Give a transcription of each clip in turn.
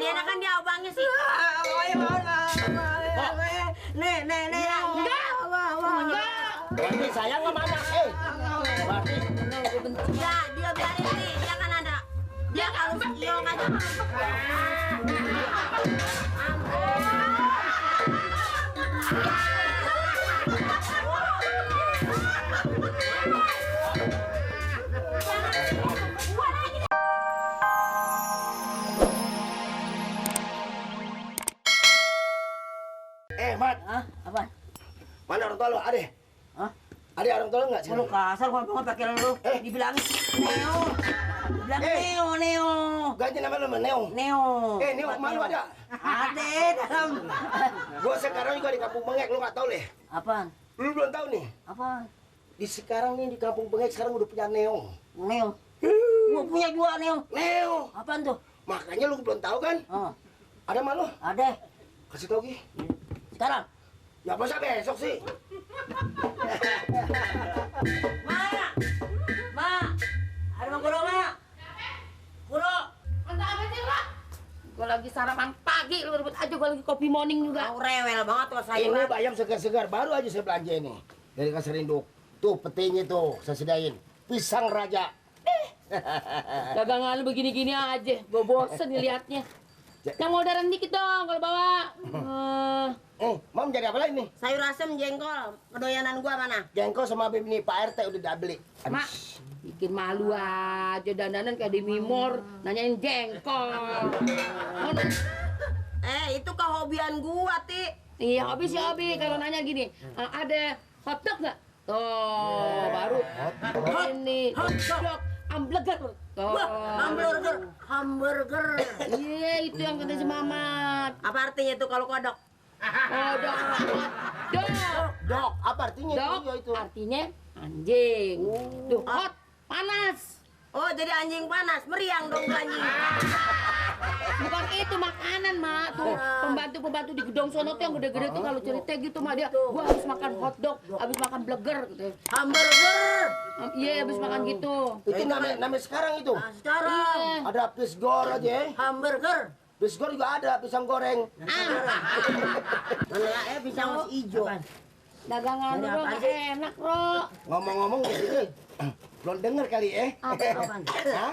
Tadi enak kan dia obangnya sih. Nih. Enggak. Berarti sayang sama anak. Berarti Ya, dia biarin nih. Dia kan ada. Dia kalau siong aja. Mat. Hah? Apa? Mana orang tua lu? Ade. Hah? Ade orang tua lu enggak sih? Lu kasar ngomong pakai lu. Dibilangin Neo. Dibilang Neo. Ganti nama lu Neo. Neo. Neo malu ada? Ada dalam. Gua sekarang juga di Kampung Bengek, lu enggak tahu leh. Apaan? Lu belum tahu nih. Apaan? Di sekarang nih di Kampung Bengek sekarang udah punya Neo. Neo. Gua punya dua Neo. Neo. Apaan tuh? Makanya lu belum tahu kan? Oh, Ada malu? ada. Kasih tau Gi. Sekarang. Ya masa besok sih? Ma. Ada Bang Guru, Ma. Guru. Enggak apa sih, Pak? Gua lagi sarapan pagi, lu rebut aja gua lagi kopi morning juga. Kau rewel banget tuh saya. Ini bayam segar-segar baru aja saya belanja ini. Dari Kasar Induk. Tuh petinya tuh saya sedain. Pisang raja. Dagangan lu begini-gini aja, gue bosen ngeliatnya. Yang modern dikit dong kalau bawa. Mam jadi apa lagi nih? Sayur asem jengkol. Kedoyanan gua mana? Jengkol sama ini Pak RT udah beli. Mak, bikin malu aja dandanan kayak di Mimor, nanyain jengkol. Itu kehobian gua, Ti. Iya, habis ya hobi kalau nanya gini, ada hotdog nggak? Tuh, baru ini hotdog ambleger. Wah, hamburger. Iya, itu yang kata si Mamat. Apa artinya tuh kalau kodok? Hotdog. Dok, apa artinya Dog itu? artinya anjing. Tuh, hot, panas. Oh, jadi anjing panas, meriang dong tuh anjing. Bukan itu makanan, Mak. Tuh, pembantu-pembantu di gedung sono tuh yang gede-gede tuh kalau cerita gitu, Mak, dia gua habis makan hotdog, habis makan bleger gitu. Hamburger. Iya, habis makan gitu. Itu namanya sekarang itu. Nah, sekarang Iya. Ada pisgor aja ya. hamburger. Pisgor juga ada, pisang goreng. Mana ya pisang masih hijau. Dagangan lu nggak enak, Bro. Ngomong-ngomong jadi belum dengar kali Apaan? Hah?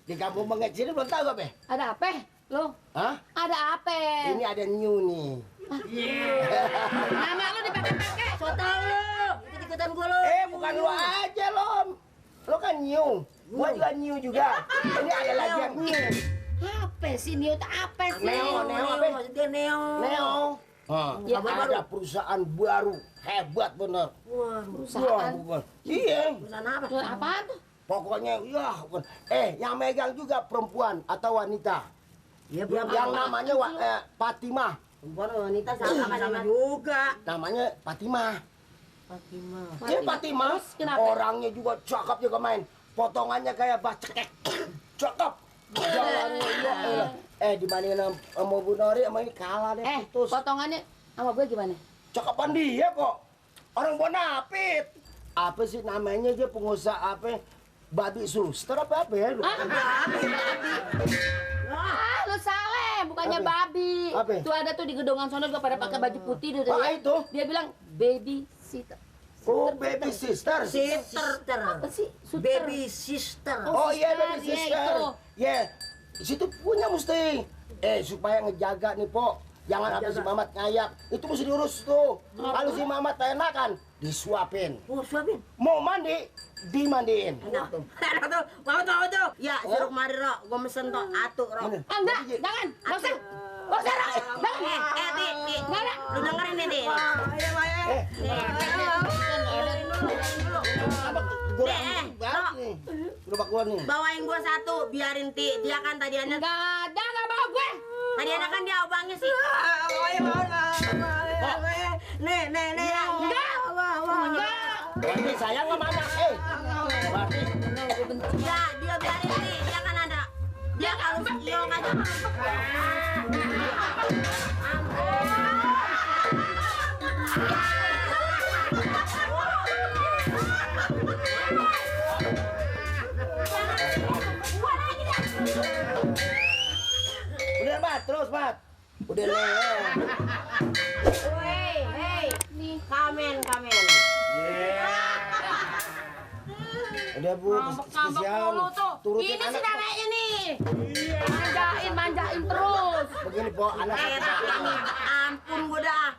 Di Kampung Bengek sini belum tahu apa? Ada apa? Lu? Hah? Ada apa? Ini ada new nih. Nama lu dipakai-pakai. So tau lu, ikut-ikutan gua lu. Bukan lu aja Lom. Lu kan new. Gua juga new juga. Ini ada lagi yang new. Apa sih Neo? Apa sih? Neo apa? Maksudnya Neo. Neo. Ya, Ada perusahaan baru. Hebat bener. Perusahaan. Bukan. Iya. Perusahaan apa? Apaan tuh? Pokoknya ya bukan. Yang megang juga perempuan atau wanita. Ya, Yang namanya Fatimah. perempuan wanita sama juga. Namanya Fatimah. Fatimah. Dia Fatimah. Kenapa? Orangnya juga cakep juga main. Potongannya kayak bacekek. Cakep. Jalannya ya. Dibandingin sama Bu Nori sama ini kalah deh. Putus. Potongannya sama gue gimana? Cakepan dia kok. Orang Bonapit. Apa sih namanya dia pengusaha apa? Babi suster apa ya? Lu? Lu salah, bukannya Apa? babi. Apa? Tuh ada tuh di gedongan sono juga pada pakai baju putih tuh. Itu? Dia bilang baby sister. Oh, baby sister. Sister. Apa sih? Suster. Baby sister. Oh iya, baby Sister, iya, sister. itu. Ya, situ punya mesti. Supaya ngejaga nih, Po. Jangan habis si Mamat ngayak. Itu mesti diurus tuh. Kalau si Mamat enak kan, disuapin. Oh, suapin. Mau mandi, dimandiin. Enak tuh. Enak tuh. Mau tuh. Ya, suruh kemari, Ro. Gua mesen tuh atu, Ro. Enggak, jangan. Enggak usah. Enggak usah, Rak. Jangan. Ti. Enggak ada. Lu dengerin nih, Ti. Kurang banget nih. Gerobak gua nih. Bawain gua satu, biarin Ti. Dia kan tadiannya Enggak bawa gue. tadiannya kan dia obangnya sih. Nih. Enggak. Berarti sayang sama anak. Berarti Ya, dia biarin Ti. Dia kan ada. Dia kalau siong aja. udah, Mat. modelnya. Hei, kamen. Udah Bu, Ngambek-ngambek kesian. mulu tuh. Turutin Ini si anak. neneknya nih. Manjain terus. Begini Po, anak. Ini ampun gue dah.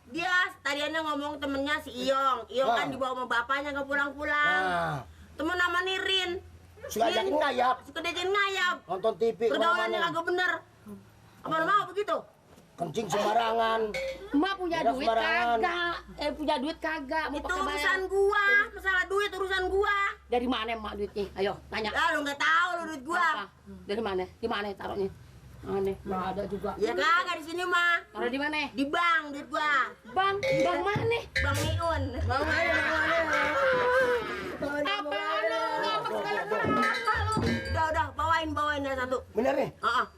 Dia tadinya ngomong temennya si Iyong. Iyong kan dibawa sama bapaknya nggak pulang-pulang. Nah, Temen nama Nirin. suka ajakin ngayap, Suka diajakin ngayap. nonton TV Pergaulannya kemana-mana. kagak bener. Apa mau begitu? Kencing sembarangan. Emak punya Udah duit sembarangan. kagak? Punya duit kagak? Mau Itu pakai bayar. urusan gua. Masalah duit urusan gua. Dari mana emak duitnya? Ayo, tanya. Ya lu nggak tahu lu duit gua. Apa? Dari mana? Di mana taruhnya? Aneh, nggak ada juga. Ya kagak di sini mah. Taruh di mana? Di bank duit gua. Bang mana? Bang Miun. Bang Apaan lu? Ngambek segala kenapa lu? Udah, bawain ya satu. Bener nih?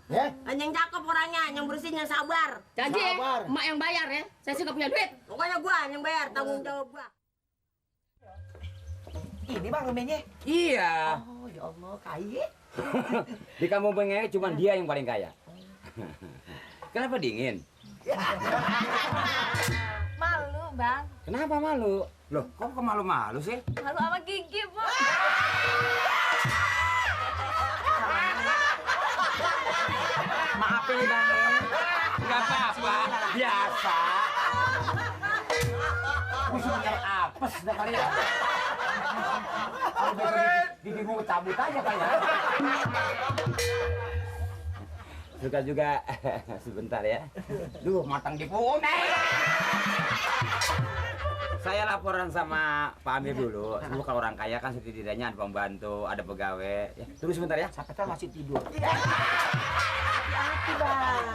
Ya? Yang cakep orangnya, yang bersih, yang sabar. Janji ya, Sabar. emak yang bayar ya. Saya sih nggak punya duit. Pokoknya gua yang bayar, tanggung jawab gua. Ini bang rumahnya. Iya. Oh ya Allah, kaya. Di kampung Bengek cuma dia yang paling kaya. Kenapa dingin? Malu, Bang. Kenapa malu? Loh, kok malu-malu sih? Malu sama gigi, Bu. Maaf ini bang. Enggak apa-apa, biasa. Musuh nyari apes dah kali ya. Kalau gigi gua cabut aja kali ya. Suka juga sebentar ya. Duh, matang di punai. Saya laporan sama Pak Amir dulu. Dulu kalau orang kaya kan setidaknya ada pembantu, ada pegawai. Ya, tunggu sebentar ya. Sampai kan masih tidur. Hati bang.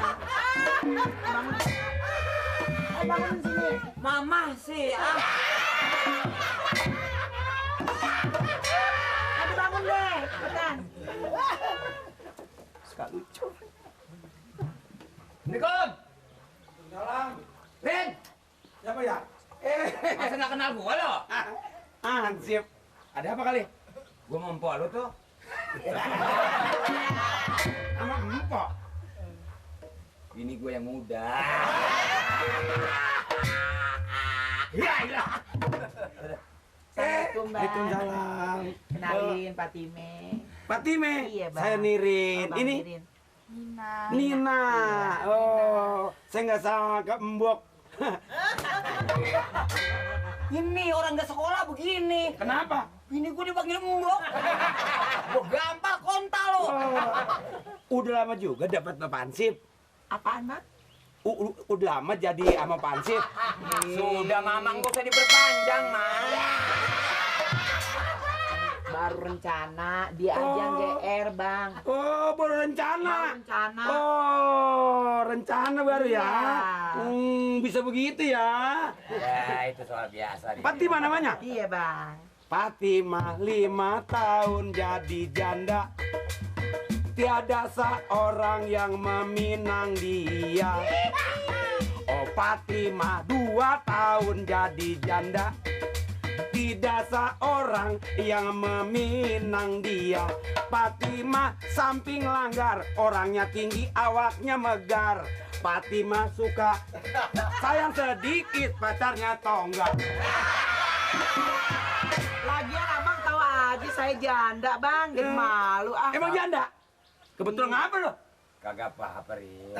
Bangun sini. Mama sih. Aduh bangun deh, cepetan. Suka lucu. Assalamualaikum. Salam. Rin, Siapa ya? masa nggak kenal gua lo? Ansip. Ada apa kali? Gua mau empok lu tuh. Sama empok. Ini gua yang muda. Ya, ya. Assalamualaikum bang. Waalaikumsalam. Kenalin Fatime. Fatime. Iya, Bang. Saya Nirin. Abang Ini Nirin. Nina. Nina. Oh, saya nggak sama ke Embok. Ini orang nggak sekolah begini. Kenapa? Ini gue dipanggil Mbok. Gue gampang kontal lo. Udah lama juga dapat Pansip. Apaan bang? Udah lama jadi sama Pansip. Sudah mamang gak usah diperpanjang, Mang. Baru rencana dia aja yang GR bang. Oh, baru rencana. Baru rencana. Oh, rencana baru ya. Iya. Bisa begitu ya. Ya, itu soal biasa. Fatimah namanya? Iya bang. Fatimah 5 tahun jadi janda. Tiada seorang yang meminang dia. Oh, Fatimah 2 tahun jadi janda. Tidak seorang yang meminang dia. Fatimah samping langgar, orangnya tinggi, awaknya megar. Fatimah suka sayang sedikit, pacarnya tonggak. Lagian abang tahu aja saya janda bang. Jadi malu ah. Emang janda? Kebetulan ngapa lo? Kagak apa-apa, Rin.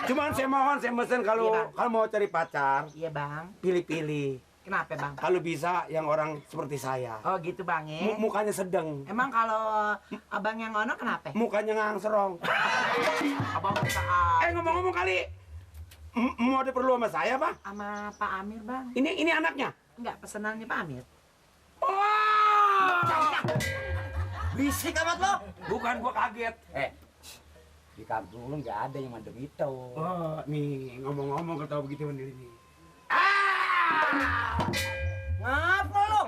Cuman saya mohon, saya mesen kalau Iya, Bang. kalau mau cari pacar, Iya bang. pilih-pilih. Kenapa bang? Kalau bisa yang orang seperti saya. Oh gitu bang ya. Mukanya sedang. Emang kalau abang yang ngono kenapa? Mukanya ngangserong. Abang bisa Ngomong-ngomong kali, mau ada perlu sama saya, Pak? sama Pak Amir bang. Ini anaknya. Enggak pesenannya Pak Amir. Wah! Bisik amat lo. Bukan gua kaget. Di kampung lu nggak ada yang mandem itu. Oh, nih ngomong-ngomong ketawa begitu mandiri nih. Ngapa lo?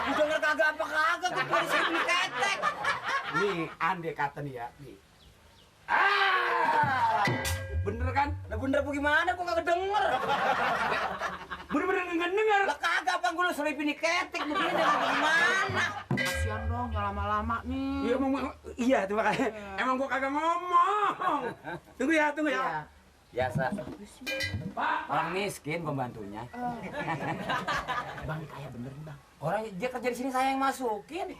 Gue denger kagak apa kagak gue pada sini ketek. Nih, andai kata nih ya, nih. Bener kan? Lah bener apa gimana? Gue kagak denger. Bener-bener nggak denger. Lah kagak bang gue lu selipin ketek begini dengan gimana? Kasian dong, jangan lama-lama lama nih. Iya, iya tuh makanya. Emang gua kagak ngomong. Tunggu ya, tunggu ya. Iya. Biasa. Orang miskin pembantunya. Bang, kayak bener nih, Bang. Orang dia kerja di sini saya yang masukin.